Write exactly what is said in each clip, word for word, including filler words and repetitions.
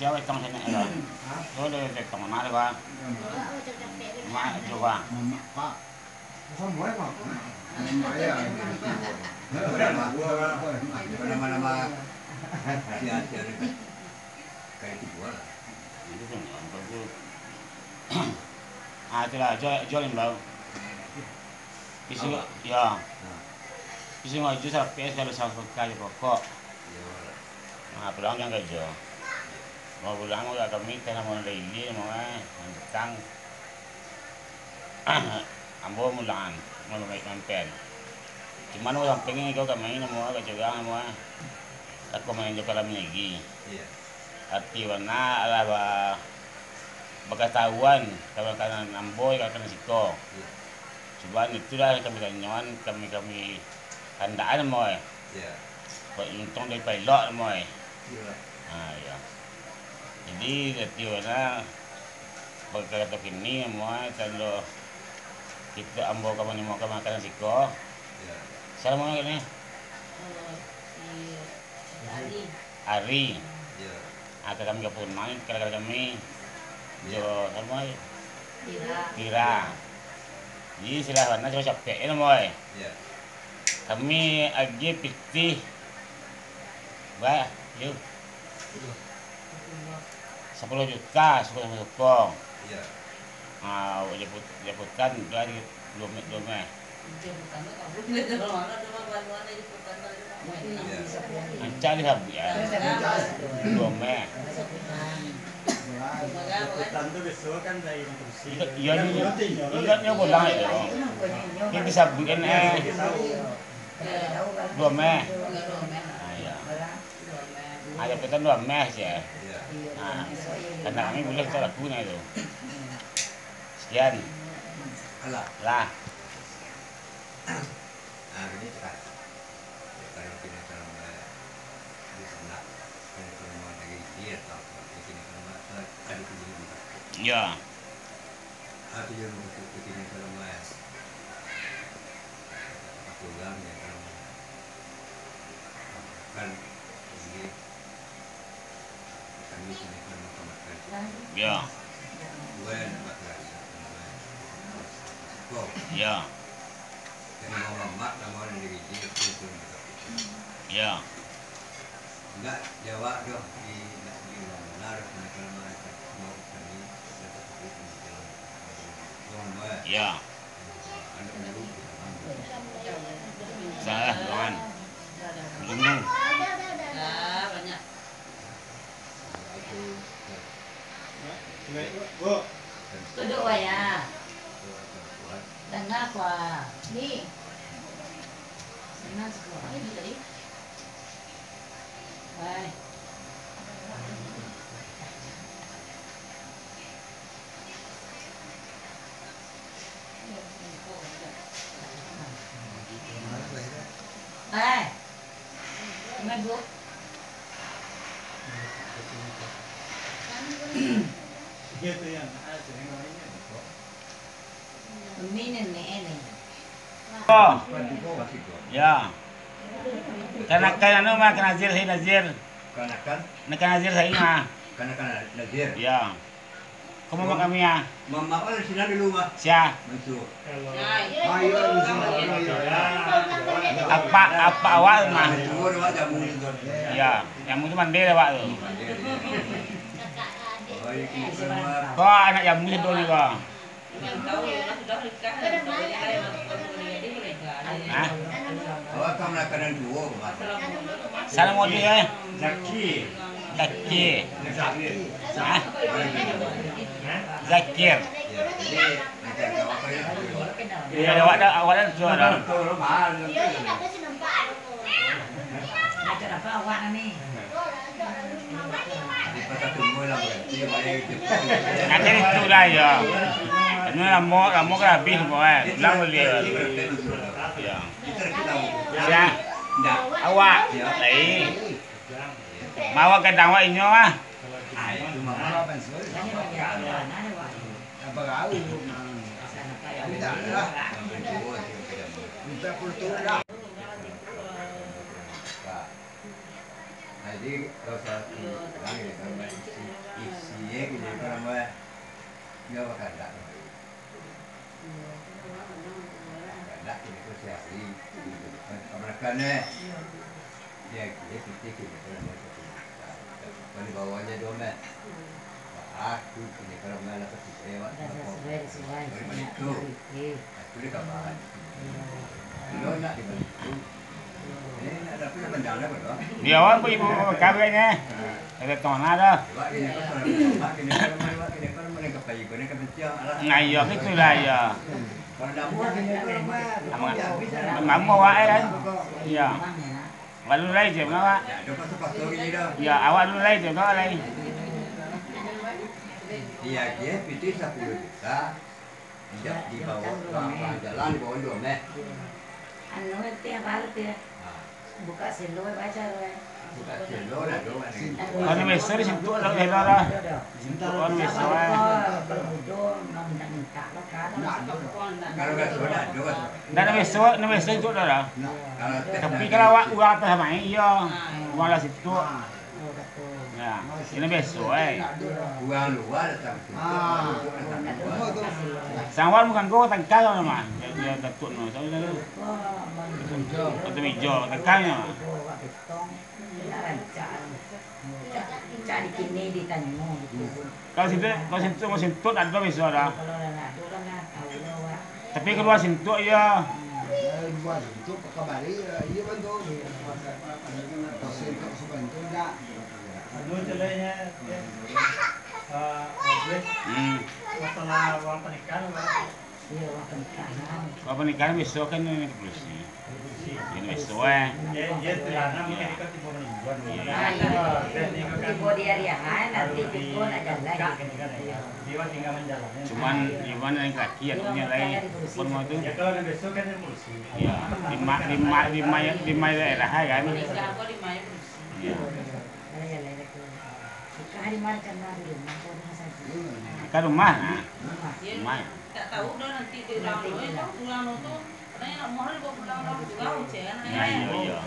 Yo, wetong sini, yo. Yo, de wetong, mari, Pak. Mak, coba. Nama-nama. Itu kan, yang bagus. Ah, itulah, jual, jual yang bau. Isi, yo. Isi ngaju sampai kalau sama sekali pokok. Nah, pulang yang kerja. Mau pulang, udah kami, teh, mau daily, mau, eh, yang petang. Ambo mulaan, mau main mampir. Cuman, mau samping ni, kau kami, mau, agak curang, mau, eh. Aku main juga dalam lagi. Arti bana alah ba-, bakatahuan kawan-kawan ambo, kawan-kawan siko. Cuman itulah kami tanyoan, kami, kami kandakan, Moy. Kok untung dari pilot, Moy. Ha, iyo. Jadi, arti bana bakatahuan kini, Moy, tando kito ambo ka manimo ka makanan siko. Salam, Moy, kini. Ari. Ah, ka kami ka Purman, kira-kira kami. Jo, samo ai. Pira. Pira. Jadi, silah bana, capek-capek je, Moy. Kami agiah pitih. Bah, yo. Sapuluah juta, suko-suko. Ah, japuik-, japuikan, duo meh, duo meh. Rancak disabuik, yo. Duo meh. Iyo, iyo, iyo, pulang, yo. Nan disabuik kan, eh, duo meh. Ah, iyo. Ado petan duo meh se. Nah, karano kami buliah tu laku nah tu. Sekian. Lah. Yo. Yo. Yo. Yo. Yo. Salah, jangan. Tunggu. Duduk, wayah. Danga, kuah. Ni. Danga, kuah. Ni, ni. Wai. Wai. Mabuk. Umi nenek ni. Oh. Ya. Kanakan anu mah, kanakan Nazir, Said Nazir. Kanakan? Kanakan Nazir, Said mah. Kanakan Nazir? Ya. Kamu mah kami, ya. Mamak kan sinan dulu, mah. Sia? Mansur. Apak, apak awak mah. Mansur, awak jamu itu. Ya, jamu tu mandeh awak tu. Kau anak jamu itu ni, kau. Hah? Salam odi, eh. Zaki. Zaki. Hah? Zakir. Awak dah, awak dah tua dah. Nanti itu lah, ya. Ini lamo, lamo kan habis, boy. Pulang beli. Ya. Sia? Awak. Lain. Mawa gadang awak inyo, ah. Jadi, kalau salah pilih orang, ya, kalau isi, isi, ya, gini, kalau mau, ya, bakal ada. Banyak kini ko sehari. Kamanakan eh. Dia kini pitih kini ko nama satu juta. Kau di bawahnya dua met. Aku kini ko nama lah satu juta. Dah, dah, suai, suai. Dari mana itu? Aku di kamar. Lo nak di mana itu? Eh, nak dapat panjang dah, bro. Di awal pun ibu kabarnya. Ada tona dah. Nah, iyo, gitulah, iyo. Mamu awak, eh, kan? Iyo. Awak dulu lai, je, awak. Iyo, awak dulu lai, je, awak lai. Iya, dia pitih sapuluah juta. Indak dibawa, jalan dibawa dua meh. Anu, itu yang baru tu, ya. Buka selo, baca tu, ya. Buka selo, dah dua ni. Anu biaso di situ, dah, dah, dah. Di situ, anu biaso, eh. Kalau minta-minta, lo kan. Kalau biaso, dah dua. Ndak ado biaso, ndak biaso itu dah, dah. Tapi kalau awak urang atas mai, iyo. Urang lah situ. Yo, ino biaso, eh. Urang lua datang situ, urang lua datang lua. Sawal mukanggo tangkal nama. Yo, yo, takut no. Sawal tu. Batu ijo, tangkal nama. Kalau situ, kalau situ, kalau situ, ado biaso dah. Tapi kalua situ, iyo. Kalua situ, ka bari, iyo, bantu. Anu, celenyo, eh, masalah uang panikahan, Pak. Iyo, uang panikahan. Uang panikahan biaso kan ini polisi. Ini biaso, eh. Iyo, iyo, tu lah, namo. Tibo di hari Ahad, nanti tibo nak jalan. Cuman, cuman yang kaki, anunyo lain. Pun mau tu. Yo, kalau nan biaso kan polisi. Iyo. Di ma-, di ma-, di ma-, di ma daerah, kan? Iyo. Ka rumah, nah. Rumah. Tak tahu dah nanti di urang tu, urang tu, katanya nak mahal bawa pulang, urang tu gaul, cek, anak. Iyo, iyo.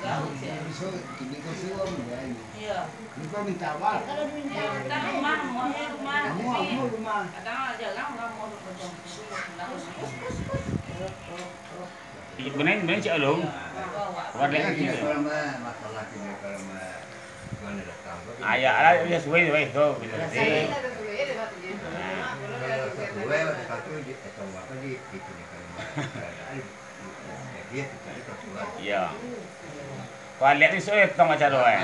Gaul, cek. Iyo. Minta rumah, rumah, rumah. Kadang jarang urang mau rumah. Benar, benar, cik Alung. Bukan lagi. Ayah lah, dia suai, suai tu, betul. Iyo. Kau lihat di situ, tong acara, eh.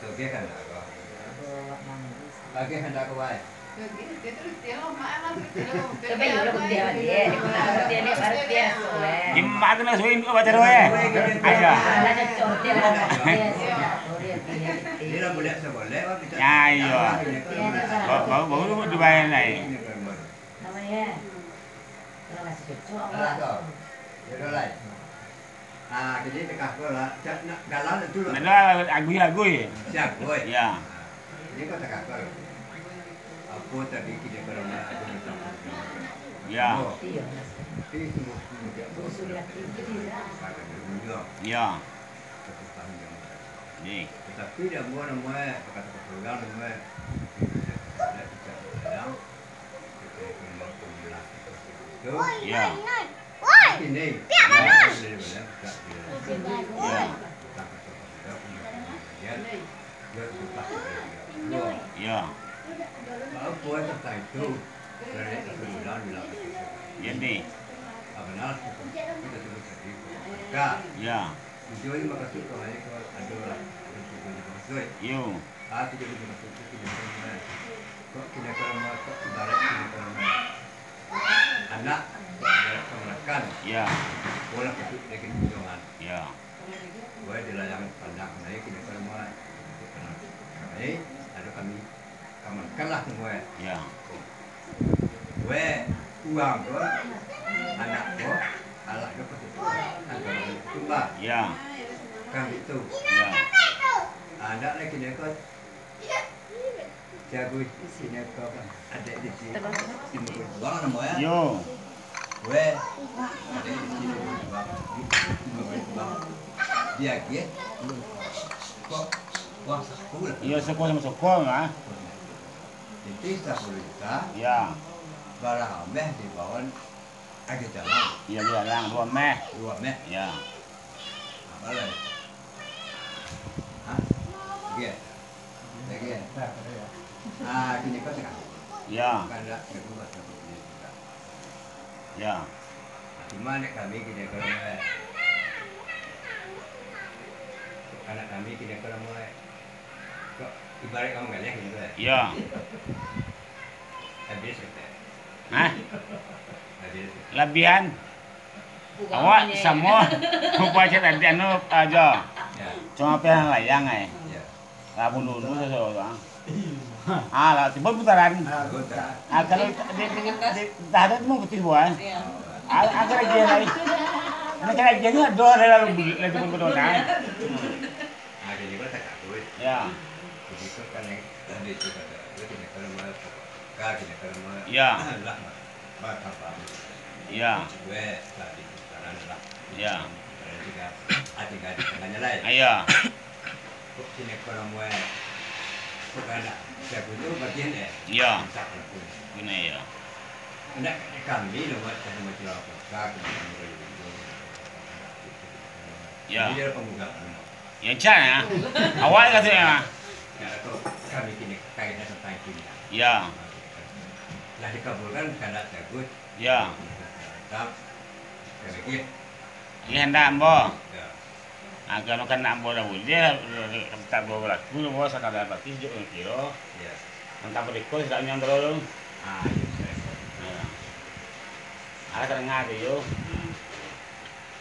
Togeh kan dak kau? Togeh kan dak kau, wai? Togeh, dia tu reti lah, mak lah reti lah, reti lah. Imak tu nak suruh induk baca doa, eh? Ayo. Dia lah boleh seboleh, Bang, kita. Ya, iyo. Baru, baru, baru dibayar naik. Namanya. Kalau masih cocok, Alah, Bang. Kau. Jodoh lai. Ah, jadi tekah kau lah. Cak nak galau tu lah. Nak galau agui-agui. Si agui. Ya. Ah, jadi kau tekah kau lah. Apa tadi kita kalau nak ada macam. Ya. Oh. Iya, Mas. Tapi sungguh-sungguh dia. Sungguh-sungguh dia. Pada dunia. Ya. Satu tahun yang akan datang. Ni. Tetapi dia mua nama, kata-kata orang nama, dia tidak, tidak, tidak. Ya. Ya. Ya. Jadi. Ya. Tujuan makasud kau naik kau ado lah, tujuan makasud. Yo. Ah, tujuan makasud tu kini kan. Kok kini kan, kok ibarat kini kan. Anak, ibarat kamanakan. Ya. Bola patut lagi perjuangan. Ya. Gue di layang pandang naik kini kan, naik ado kami. Kamanakan lah semua. Ya. Weh, urang ko, anak ko, alah ko patutuik. Agama itu, Mbah. Ya. Kan gitu. Ya. Anak lagi dia ko, jago sini ko, kan. Ada di sini. Terus. Sini ko, urang namo ya. Yo. Weh, ada di sini, Bang. Di, di, di, Bang. Diagiah. Kok, wah, saku lah. Iyo, saku samo saku lah. Inti sapuluh juta. Ya. Barang ameh di bawah agiah jalang. Iyo, agiah jalang, duo meh. Duo meh. Ya. Apo lai? Hah? Oke. Oke. Ah, kini kau cakap. Ya. Bukan dak, aku buat aku punya juga. Ya. Cuma nek kami kini kalau mulai, anak kami kini kalau mulai, kok ibarat kamu galeh gitu, eh? Ya. Habis, kata. Hah? Habis. Labihan. Awak samo, rupo cek tadi anu aja. Ya. Cuma pilihan layang, eh. Ya. Lah bunuh-bunuh sajo orang. Ah, lah tibo putaran. Ah, betul. Ah, kalau di, di, di, dah ada tu mungkin buah. Ya. Ah, agak lagi lai. Macam lagi ni ada lalu lalu pun betul nah. Nah, jadi kau tak tahu, eh. Ya. Jadi kau kan yang tadi tu kata, kau tidak kalau mau, kau tidak kalau mau. Ya. Lah, bah, bah, bah. Ya. Gue tadi sana lah. Ya. Kalau tidak, ah, tinggal di tengahnya lah. Ah, ya. Kok sini kalau mau, kok ada siapa tu bagian, eh? Ya. Minta aku. Guna ya. Nak kami lah buat sama macam apa? Kau kena kami. Ya. Jadi dia pemuda. Ya, can, ya. Awak kata ya. Ya, tu kami kini kain tentang kimia. Ya. Lah dikabulkan, kandak bagus. Ya. Tetap, kami kini. Ini hendak ambo. Ya. Ah, kalau kandak ambo dah buliah, tak ambo balaku, ambo sakadar bati, juk kiro. Ya. Antah beriko, tidak nyang terlalu. Ah, iya, saya. Ya. Ada kadang ada, yo. Hmm.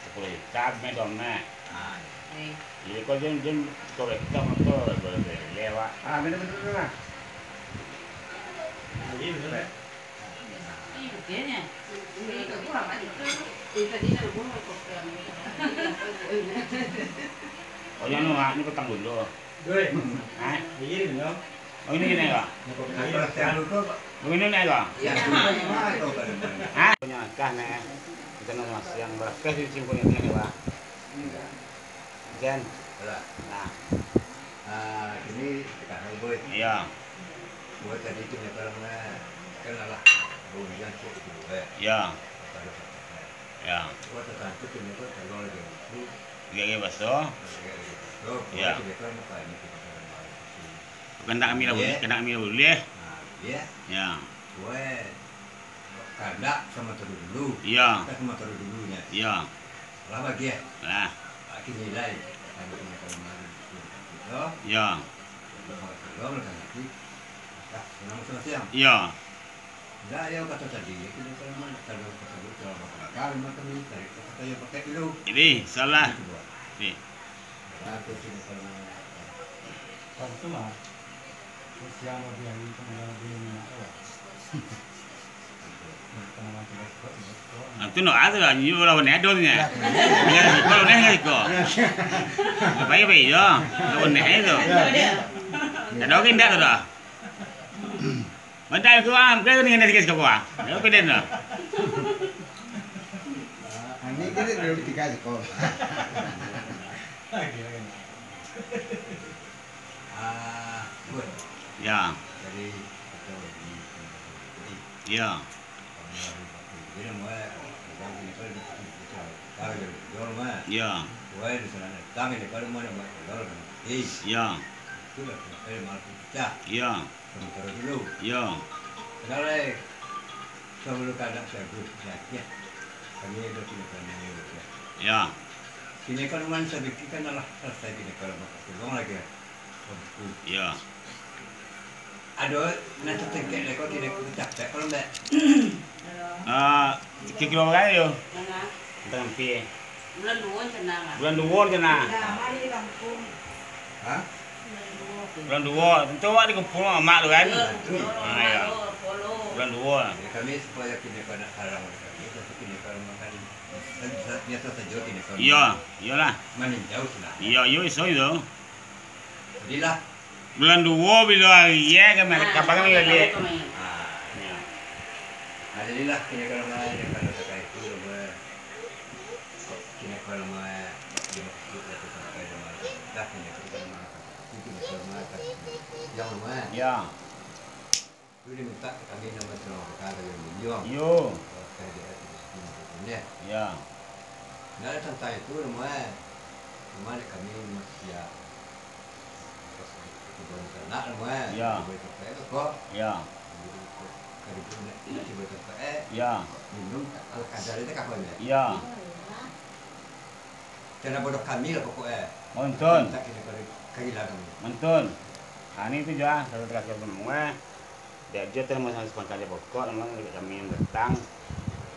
Sepuluh juta, me doang, me. Ah, iya. Jadi, kau jam, jam, kau rekam, kau boleh lewat. Ah, betul, betul, betul, lah. Nah, iya, betul, lah. Iya, betul, ya. Iya, betul, lah, Mak. Itu tadi nak bunuh kau. Oh, yang nu, Mak, ni petang dulu. Doi. Hah? Iya, betul. Oh, ini gini, Kak? Iya. Oh, ini naik, Kak? Iya. Hah? Punya kah, Nek? Kita nak masih yang berapa sih simpulnya, Nek, Pak? Jen. Lah. Nah. Ah, ini sekarang, Boy. Iya. Boy tadi itu, Nek, kalau mana, kan alah, oh, yang kok itu, eh. Iya. Kalau kata, Ya. Tiga-tiga baso. Ya. Kandak kami lah buliah, kandak kami lah buliah. Ya. Kandak sama dulu. Ya. Sama dulu nya. Ya. Lah bagi ya. Lah. Bagi nilai. Ya. Ya. Indak, yo kato tadi, yo, kini kalau ma-, kalau kato tadi, kalau makan akal, makan ni, tarik kato yo pakai dulu. Ini salah. Gitu, Bang. Ni. Nah, tu sini kalau ma-, Tantu lah. Usia lebih hari itu, lebih minyak, ya. Nah, tu no, ada lah, nyu lawan edo nya. Ya. Biar iko, lawan edo iko. Apa ya, Pak? Yo, lawan edo. Ya. Ada orang indak tu dah. Mantap, Tuan. Kau ni kena sikit sekolah. Kau pede dah. Ani kita dulu tiga sekolah. Ah, good. Ya. Jadi, kita ini, ini. Ya. Ya. Ya. Sementara dulu. Yo. Kalau, eh, kalau kada sagu, sakit. Kami ada punya kami, ya. Ya. Kini kan rumah sadikit kan alah selesai kini kalau makan tulung lagi, ya. Buku. Ya. Ada nak tertengkek lagi, kau tidak capek kalau mbak. Ah, kira-kira berapa yo? Mana? Tentang pi. Bulan duo cenah lah. Bulan duo cenah. Lama di kampung. Hah? Bulan duo. Bulan duo. Tentu awak dikumpul sama mak tu kan? Iyo, tentu. Ah, iyo. Bulan duo. Jadi kami supaya kini kau nak halang oleh kami, tapi kini kau makan, biasa saja kini kau. Iyo, iyolah. Maninjau sudah. Iyo, iyo, iso itu. Jadilah. Bulan duo bilo ari, iyo, kan, ah, kapan kan iyo, iyo, iyo. Ah. Iyo. Nah, jadilah kini kau main, kalau terkait itu, Ini kalau nama dia masuk dia tu sampai nama dah ini kalau nama itu dia kalau nama yang nama. Ya. Lu diminta kami nama tuan kota dari Minjong. Yo. Kalau kita di atas sini punya. Ya. Nah, tentang itu nama, nama kami masih ya. Kebun ternak nama. Ya. Kebun ternak kok. Ya. Kebun ternak kebun ternak. Ya. Minum al kadar itu kapan ya? Ya. Cana bodoh kami lah pokok eh. Mantun. Minta kita kali kahilangan. Mantun. Ani tu jah, kalau terasa semua. Dek jo teh masa sepangkal jo pokok, memang dek kami yang datang.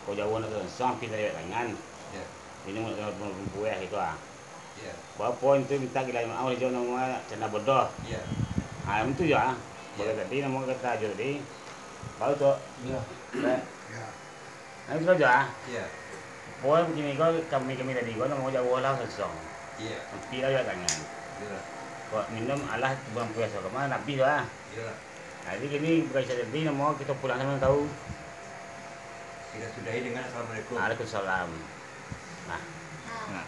Kau jauh nak sonsong, pindah lewat tangan. Ya. Ini mau rumpuah itu ah. Ya. Bapak itu minta gila maaf jo nama canda bodoh. Ya. Ah, itu jo ah. Boleh tadi nama kata jo tadi. Baru tu. Ya. Nah, itu saja. Iya. Pokoknya begini, kalau kami, kami tadi, kalau mau jauh lah, sosong. Iya. Sampai lah, ya, tangan. Iya. Kok minum, alah, buang puasa, kemana, habis lah. Iya. Nah, jadi gini, bukan bisa jadi, mau kita pulang sama tahu. Kita sudahi dengan assalamualaikum. Waalaikumsalam. Nah. Nah.